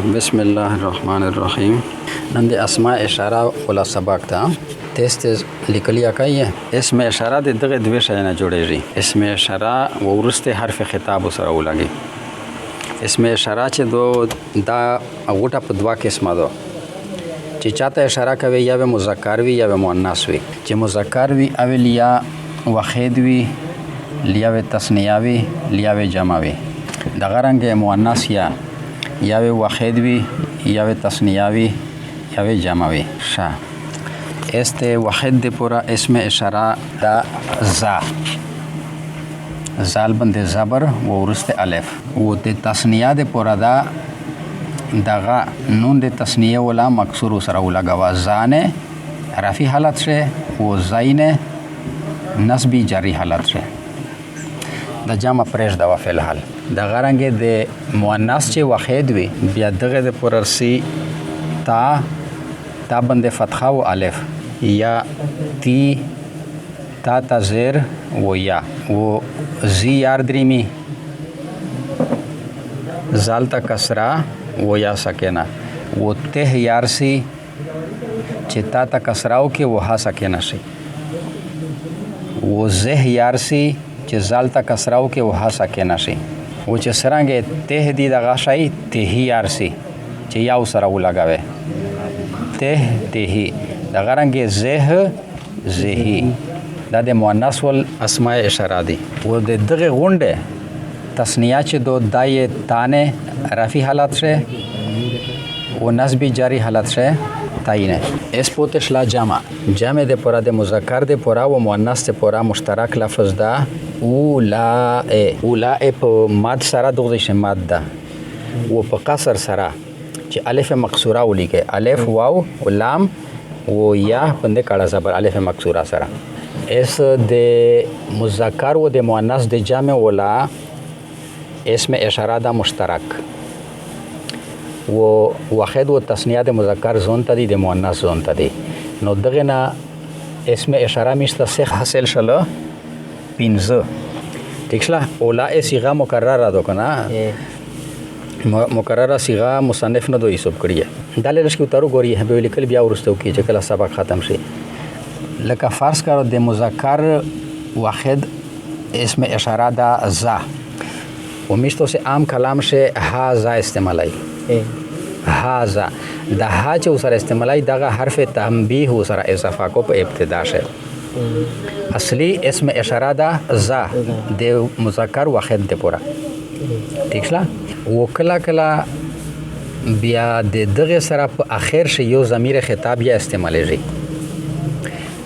بسم الله الرحمن الرحیم. نن د اسماء اشاره ولا سبق ده. تیز تیز لیکلی کوي. اسم اشاره د دغه دوه شی نه جوړیږي. اسم اشاره وورسته حرف خطاب سره ولګي. اسم اشاره چې دو دا غوټه په دوه قسمه ده، چې چاته اشاره کوي یا به مذکر وي یا به مؤنث وي. چې مذکر وي اول یا وحید وي، لیا به تثنیه وي، لیا به جمع وي. دغه رنګ مؤنث یا به وحید وي، یا به تثنیه وي، یا به جمع وي. ښه، است وحید د پورا اسم اشاره دا ذا، زال باندې زبر و ورسته الف. و د تثنیه د پورا دا دغه نون د تثنیه ولا مکسور سره ولګوا، زانه رفی حالت شه و زینه نصبی جری حالت شه. د جمع پرېږ دا فی الحال. دغه رنګ د مؤنث چې وحید وي بیا دغه د پورا سی تا، تا باندې فتحه و الف، یا تی، تا تا زیر و یا و زی یار دریمی، زال تا کسرا و یا سکینه، و ته یار سی چې تا تا کسراو کې و ها سکینه شي، و زه یار سی چې زال تا کسراو کې و ها سکینه شي، و چې سرنګ ته دی دغه شی تهی یار سی چې یاو سره ولګوي، ته تهی. دغه رنګ زه زهی. دا د مؤنث ول اسماء اشاره دي. و د دغه غونډه تثنیه چې دو دای تانه رفی حالت شه و نصبی جاری حالت شه تاینه. اس پوتش لا جمع، جمع د پورا د مذکر د پورا و مؤنث د پورا مشترک لفظ ده اولاء. اولاء په مد سره دغه شی مد ده و په قصر سره چې الف مقصوره ولیکي، الف واو و لام و یا باندې کړه زبر الف مقصوره سره. اس د مذکر و د مؤنث د جمع ولا اسم اشاره ده مشترک و واحد و تثنیه د مذکر زون ته دی، د مؤنث زون ته دی. نو دغه نه اسم اشاره میشته سه حاصل شله پنځه. ټیک شله. اولا صیغه مکرره ده کنه، مکرره صیغه مصنف نه دوی حساب کړی. دا لږ کې ترو ګوري به لیکل بیا ورسته کی چې کله سبق ختم شي. لکه فرض کړو د مذکر واحد اسم اشاره ده ذا، و میشتو سے عام کلام شه هذا استعمالای. هذا د ها چې سره استعمالای دغه حرف تنبیه سره اضافه کو په ابتدا شه. اصلي اسم اشاره ده ذا د مذکر واحد د پورا. ټیک شله. و کله کله بیا د دغه سره په اخر شي یو ضمیر خطاب یا استعمالېږي.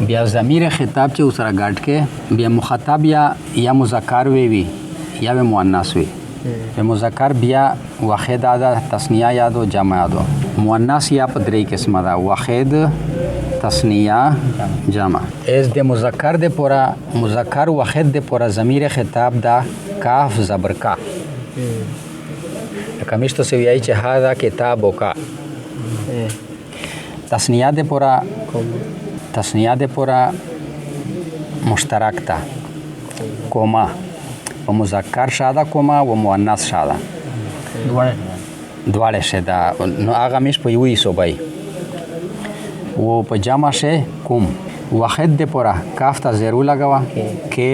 بیا ضمیر خطاب چې سره ګډ کې بیا مخاطب یا مذکر وي وي یا به مؤنث وي. به مذکر بیا واحد ده، تثنیه یادو، جمع یادو. مؤنث یا په درې قسمه ده، واحد، تثنیه، جمع. اس د مذکر د پورا مذکر واحد د پورا ضمیر خطاب ده کاف زبر کا. لکه میشتو سی ویای چې هذا کتابک. تثنیه د پورا، تثنیه د پورا مشترک ده کوما، په مذکر شاده کوما و مؤنث شاده دواړه شه ده. نو هغه میش په یوې صوبای و په جمع شه کوم. واحد د پورا کاف ته زیرو لګوا کې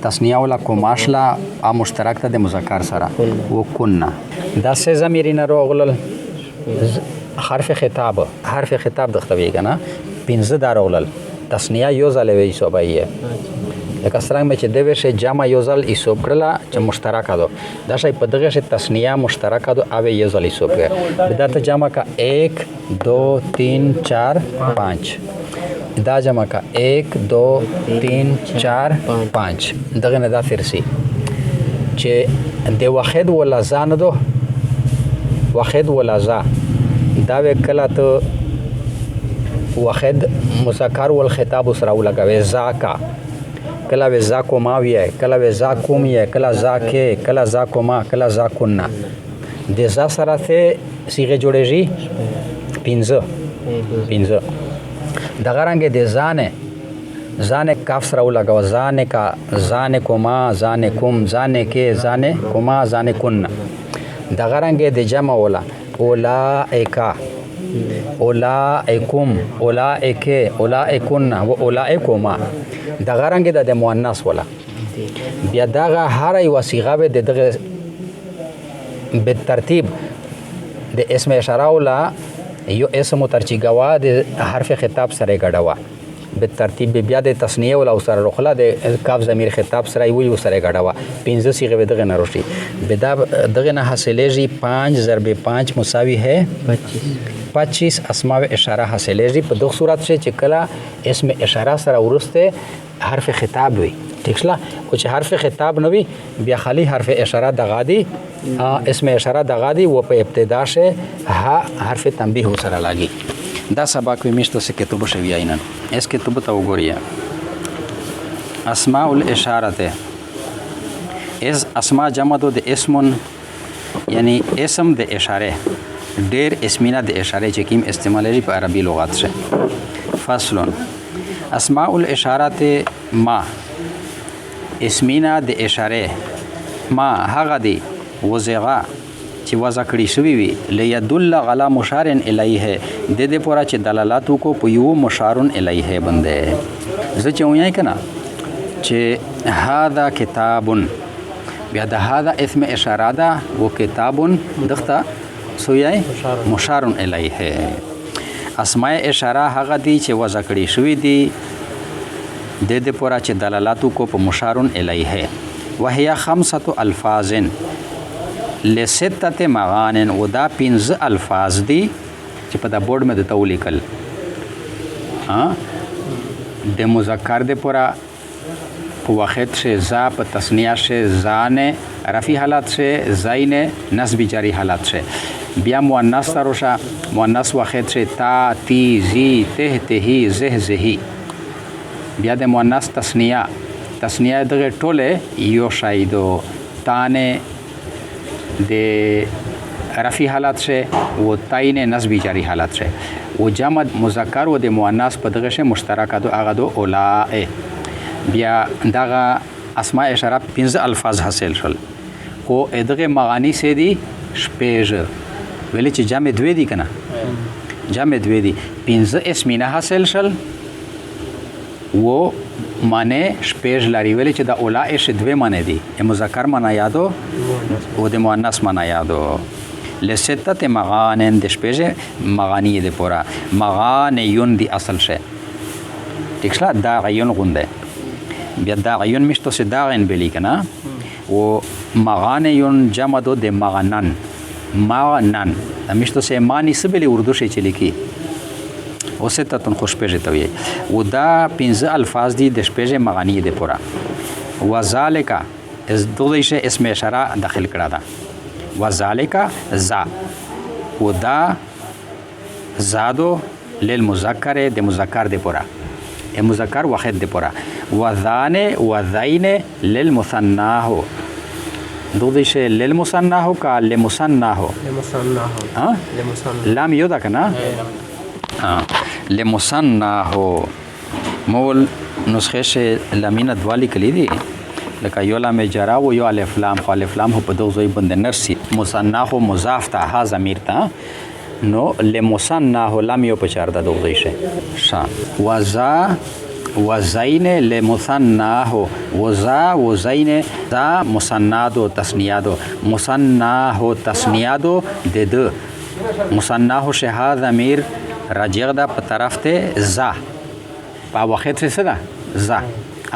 تثنیه ولا کوماشلا ا مشترک ته د مذکر سره و کنا. دا سه ضمیرینه راغلل حرف خطاب، حرف خطاب دختوي کنه پنځه دا راغلل. تثنیه یو ځل وی صوبای لکه څرنګه چې د وشه جمع یو ځل حساب کړله چې مشترکه ده، دا شی په دغه شی تثنیه مشترکه ده او یو ځل حساب کړه. دا ته جمع کا 1 2 3 4 5، دا جمع کا 1 2 3 4 5. دغه نه دا فرسی چې د واحد ولا ځان دو، واحد ولا ځا دا وکړه ته واحد مذکر والخطاب سره ولګوي ذاکا، کله وی ذا کوما وی، کله وی ذا کوم یې، کله ذا کې، کله ذا کوما، کله ذا کنا. د ذا سره څه صیغه جوړیږي؟ پنځه. پنځه. دغه رنګ د ځانه، ځانه کاف سره ولګوه، ځانه کا، ځانه کوما، ځانه کوم، ځانه کې، ځانه کوما، ځانه کنا. دغه رنګ د جمع ولا اولائکا، اولائکم، اولائکه، اولائکن و اولائکما. دغه رنګ د مؤنث ولا بیا دغه هر یوه صیغه به د دغه بالترتیب د اسم اشاره ولا یو اسم ترچیګوا د حرف خطاب سره ګډوا بالترتیب بیا د تثنیه ولا سره رخله د کاف ضمیر خطاب سره یو سره ګډوا. پنځه صیغه به دغه نه روشي. بدا دغه نه حاصلېږي 5 ضرب 5 مساوي ہے 25 اسماء اشاره حاصلېږي په دغه صورت شي چې کله اسم اشاره سره ورسته حرف خطاب وي. ٹھیک شله؟ او چې حرف خطاب نه وي بیا خالی حرف اشاره دغه دی، اسم اشاره دغه دی و په ابتدا شه ها حرف تنبیه سره لاګي. دا سبق وی مشته سه کتب شوی عینن اس کتب ته وګورئ. اسماء الاشاره ته از اسماء جمع دو د اسمن، یعنی اسم د اشاره، ډیر اسمینه د اشاره چې کیم استعمالېږي په عربي لغت شه. فصل اسماء الاشاره ما اسمینه د اشاره ما هغه دی وزغه چې وضع کړی شوی وي لیدل علی مشار الیه د دې پورا چې دلالت وکړو په یو مشار الیه باندې. زه چې وایي کنه چې هاذا کتاب، بیا د هاذا اسم اشاره ده و کتاب دغه سوی مشار الیه. اسماء اشاره هغه دی چې وضع کړی شوی دی د دې پورا چې دلالت وکړو په مشار الیه. وهي خمسة الفاظ لسته مغان، و دا پنځه الفاظ دي چې په دا بورډ مې درته ولیکل. د مذکر د پورا په واحد شي ذا، په تثنیه شي ذانه رفع حالت شي زین نصب جاری حالت شي. بیا مؤنث ته روشه، مؤنث واحد شي تا تی زی ته تهی زه زهی. بیا د مؤنث تثنیه، تثنیه دغه ټوله یو شی دو، تانه د رفع حالت شي و تاین نصب جاری حالت شي. و جمع مذکر و د مؤنث په دغه شی مشترکه دو هغه دو اولائ. بیا دغه اسماء اشاره پنځه الفاظ حاصل شول، خو دغه معانی سه دي شپږ. ویلې چې جمع دوې دي کنه، جمع دوې دي، پنځه اسمینه حاصل شول و معنی شپږ لري. ویلې چې د اولائ شی دوې معنی دي، د مذکر معنی یادو او د مؤنث معنی یادو. لسته مغانن د شپږ مغانی د پورا مغانیون دی اصل شی. ټیک شله؟ دا عیون غونده، بیا دا عیون مشتو سه دا عین بلی کنه. و مغانیون جمع دو د مغنن، مغنن دا مشتو سه معنی څه بلی اردو شی چې لیکي او ستتون خوش پیژ ته وی. و دا پنځه الفاظ دي د شپږ مغانی د پورا. وذالک از دوی شه اسم اشاره داخل کړه ده. وذالک ذا و دا زادو للمذکر د مذکر د پورا، مذکر واحد د پورا. وذان وذین للمثناه، دوی شه للمثناه کا لمثناه، لمثناه، ها لمثناه لام یو ده کنه، لمثناه. مول نسخه شه لامینه دوا لیکلې دي، لکه یو لام جرا و یو الف لام، خو الف لام خو په دغه ځای باندې نرسي. مثناه مضاف ته ها ضمیر ته، نو لمثناه لام یو په چار ده دغه ځای شه. شا وذا وزین لمثناه، وذا وزین ذا مثنادو تثنیادو، مثناه تثنیادو د د مثناه شه ضمیر راجع ده په طرف ته ذا، په واحد څه ده ذا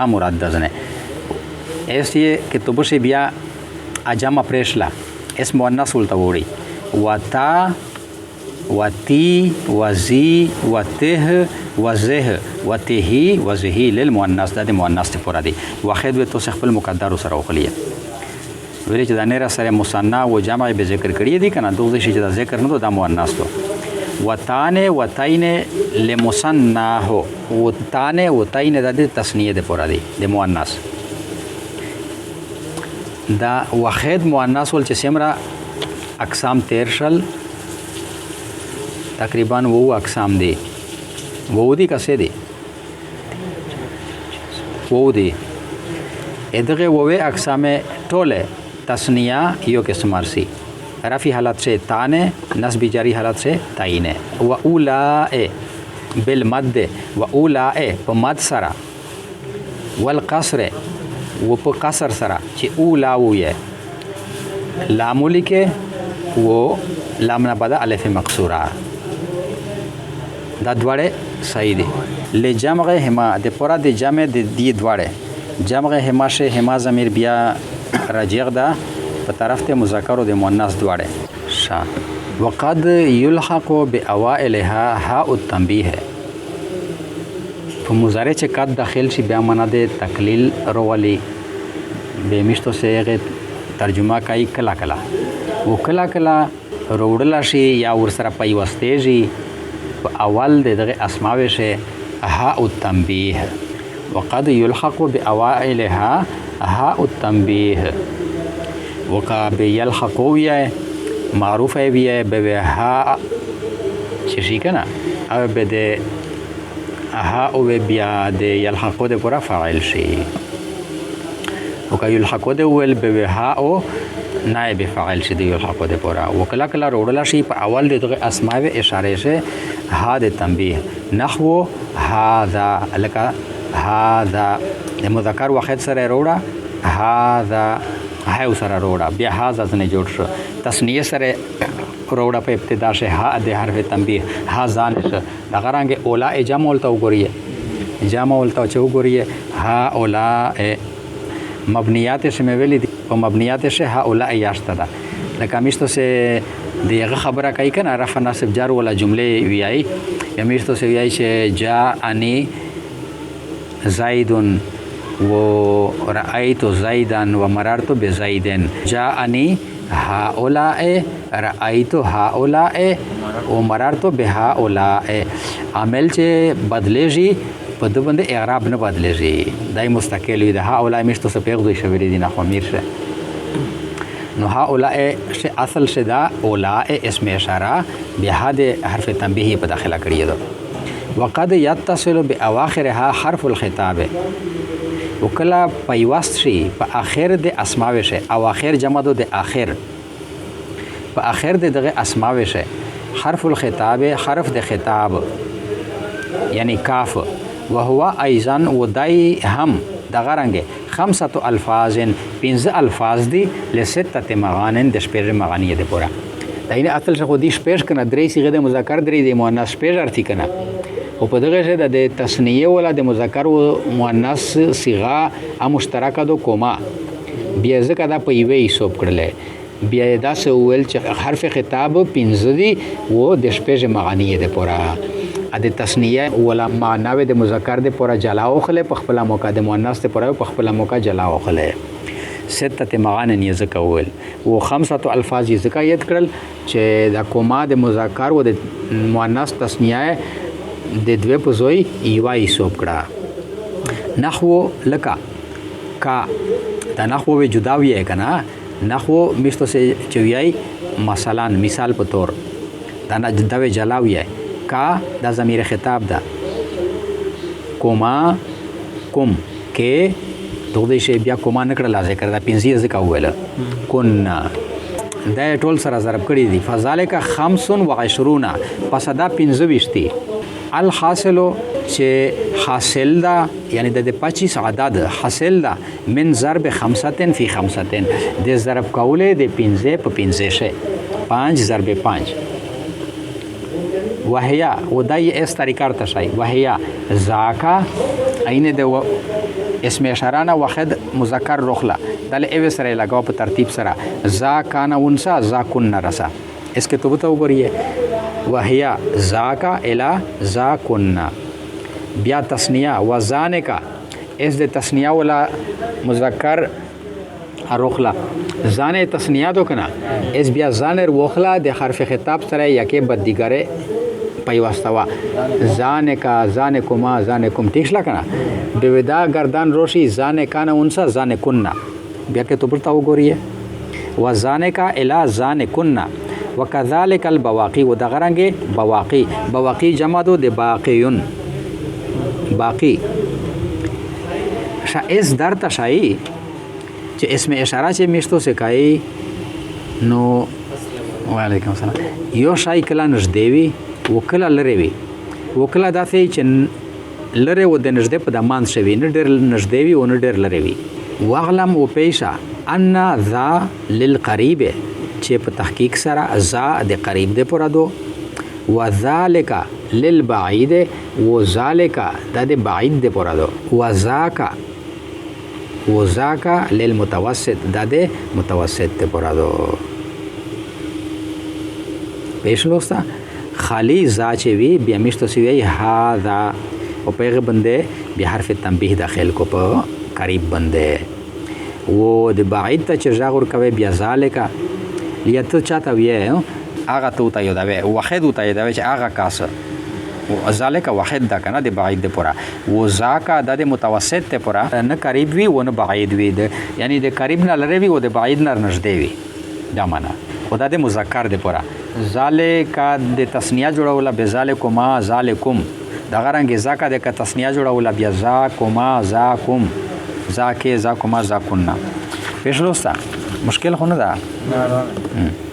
امراد ده ځنه. اس یې کتب شي بیا اجمع پرېشله اس مؤنث ولته وړي وتا وتی وزی وته وزه وتهی وزهی للمؤنث، دا د مؤنث ته پوره دی. واحد به توسه خپل مقدر سره وخلی. ویلې چې دا نه را سره مثنا و جمع به ذکر کړی دی کنه، دوه شي چې دا ذکر نه دا مؤنث دو. وتانه وتین لمثناه، وتانه وتین دا د تثنیه د پوره دی د مؤنث. دا واحد مؤنث ول چې سمرا اقسام تیر شل، تقریبا وو اقسام دی، وو دی کسې دی وو دی. ادغه ووه اقسام ټوله تثنیه یو قسم ارسی، رفع حالت سے تانے، نصب جاری حالت سے تعین۔ و اولائے بالمد، و اولائے په مد سره، والقصر و په قصر سره، چې اولا وې لام ولیکې و لام نه بعد الف مقصوره، دا دواړه صحیح دي۔ لجمع هما د پورا د جمع د دې دواړه جمع هما شه، هما ضمیر بیا راجع ده په طرف ته مذکر او د مؤنث دواړه شا۔ وقد يلحق باوائلها هاء التنبیه، په مضارع چې قد داخل شي بیا معنا د تقلیل رولي، به مشتو سه ترجمه کوي کلا کلا و کلا کلا روړل شي یا ورسره پیوستېږي په اول د دغه اسماوي شي هاء التنبیه۔ وقد يلحق باوائلها هاء التنبیه، وکا به يلحق وی معروف وی به ها چې شي کنه، او به د ها او بیا د يلحق د پورا فاعل شي، وکا يلحق د ول به ها او نائب فاعل شي د يلحق د پورا۔ وکلا کلا روړل شي په اول د دغه اسماء اشاره شي ها د تنبیه، نحو هذا، لکه هذا د مذکر واحد سره روړه، هذا ها سره روړه، بیا هذا ځنې جوړ شو۔ تثنیه سره روړه په ابتدا شه ها د حرف تنبیه ها ځان شه۔ دغه رنګ اولا جمع ولته وګورئ، جمع ولته چې وګورئ ها اولا مبنیات شه مې ویلي دي، په مبنیات شه ها اولا یاشته ده۔ لکه میشتو سه د هغه خبره کوي کنه، رفع نصب جر ولا جملې ویایي، یا میشتو سه ویایي چې جاءنی زید و رأیت زیدا و مررت بزید، جاءنی هؤلاء رأیت هؤلاء و مررت بهؤلاء۔ عامل چې بدلېږي په ده باندې اعراب نه بدلېږي، دا یې مستقل وي۔ د هؤلاء میشتو څه پېغزوی شوی دی نه خو امیر شه، نو هؤلاء شه اصل شه دا اولاء اسم اشاره بیا د حرف تنبیه په داخله کړی ده۔ وقد يتصل بأواخرها حرف الخطاب، وکلا پیوست شي په اخر د اسماوي شي، او اخر جمع دو د اخر، په اخر د دغه اسماوي شي حرف الخطاب، حرف د خطاب یعنی کاف، وهو ايضا ودای هم دغه رنګ خمسه الفاظ، پنځه الفاظ دي لسته مغانن د شپږ مغانیه د پوره۔ دا یعنی اصل څه خو دي شپږ کنه، درې صيغه د مذکر درې د مؤنث شپږ ارتي کنه، او په دغه شه د تثنیه ولا د مذکر او مؤنث صيغه ا مشترکه دو کوما، بیا ځکه دا په یوې حساب کړلې، بیا یې داسې وویل چې حرف خطاب پنځه دي و د شپږ مغانیه د پوره۔ ا د تثنیه ولا معناوې د مذکر د پوره جلا وخلې په خپله موقع، د مؤنث د پوره په خپله موقع جلا وخلې۔ سته مغانن یې ځکه وویل و خمسه الفاظ یې ځکه یاد کړل چې د کوما د مذکر و د مؤنث تثنیه د دوی په زوی یوه حساب کړه۔ نحو لکه کا، دا نحو به جدا وی که نه، نحو میشتو سه چې ویای مثلا مثال په طور دا نه دا وی جلا وی، کا دا ضمیر خطاب ده، کوما کوم کې دغه دې شی بیا کوما نه کړه ذکر دا پنځه یې ځکه وویل کنا، دا یې ټول سره ضرب کړي دي۔ فذلک 25، پس دا 25 دي۔ الحاصل چې حاصل ده یعنی د 25 عدد حاصل ده من ضرب خمسة فی خمسة، د ضرب کولې د پنځه په پنځه شي، پنځ ضرب پنځ۔ وهیا و دا یې اس طریقه ورته شي، وهیا ذاکا عین د اسم اشاره نه واحد مذکر رخله دل ایو سره لگاو په ترتیب سره، ذا کان انسا ذا کن رسا، اس کې تو بتاو ګورئ۔ وهیا ذاکا الی ذا کن، بیا تثنیه وزانکا، اس د تثنیه ولا مذکر رخله زانه تثنیه دو کنه، اس بیا زانر وخله د حرف خطاب سره یکه بدیګره پیوسته وا، زانکا زانکما زانکم، ټیک شله کنه، به ودا گردان روشي زانکا نه انسا زانکنا، بیا کې تو برتا وګورئ۔ وزانکا الی زانکنا وکذالک البواقی، و دغه رنګ بواقی، بواقی جمع دو د باقیون باقی شا اس در تشای چې اسم اشاره چې میشتو سکای نو وعلیکم السلام. یو شای کله نږدې وي و کله لرې وي، و کله داسې چې لرې و د نږدې په دمان شوي، نه ډېر نږدې وي او نه ډېر لرې وي. واعلم و پیشه ان ذا للقریب، چې په تحقیق سره ذا د قریب د پوره دو، وذالک للبعید، و ذالک دا د بعید د پوره دو، وذاک وذاک للمتوسط، دا د متوسط د پوره دو. پیش لوسته خالی ذا چې وي بیا مشته سی وی هذا، او په هغه باندې بیا حرف تنبیه داخل کو په قریب باندې. و د بعید ته چې ږغ ورکوي بیا ذالک، یا ته چاته ویې هغه ته ورته یادوې، واحد ورته یادوې چې هغه کس ذالک واحد ده که نه د بعید د پوره. و ذاک دا د متوسط د پوره، نه قریب وي و نه بعید وي، یعنی د قریب نه لرې وي و د بعید نه نږدې وي، دا معنا. خو دا د مذکر د پوره. ذالک د تثنیه جوړوله به ذالکما ذالکم، دغه رنګ ذاک د که تثنیه جوړوله بیا ذاکما ذاکم، ذاکې ذاکما ذاکنا. پېښ لوسته مشکل خو نه ده؟ نه.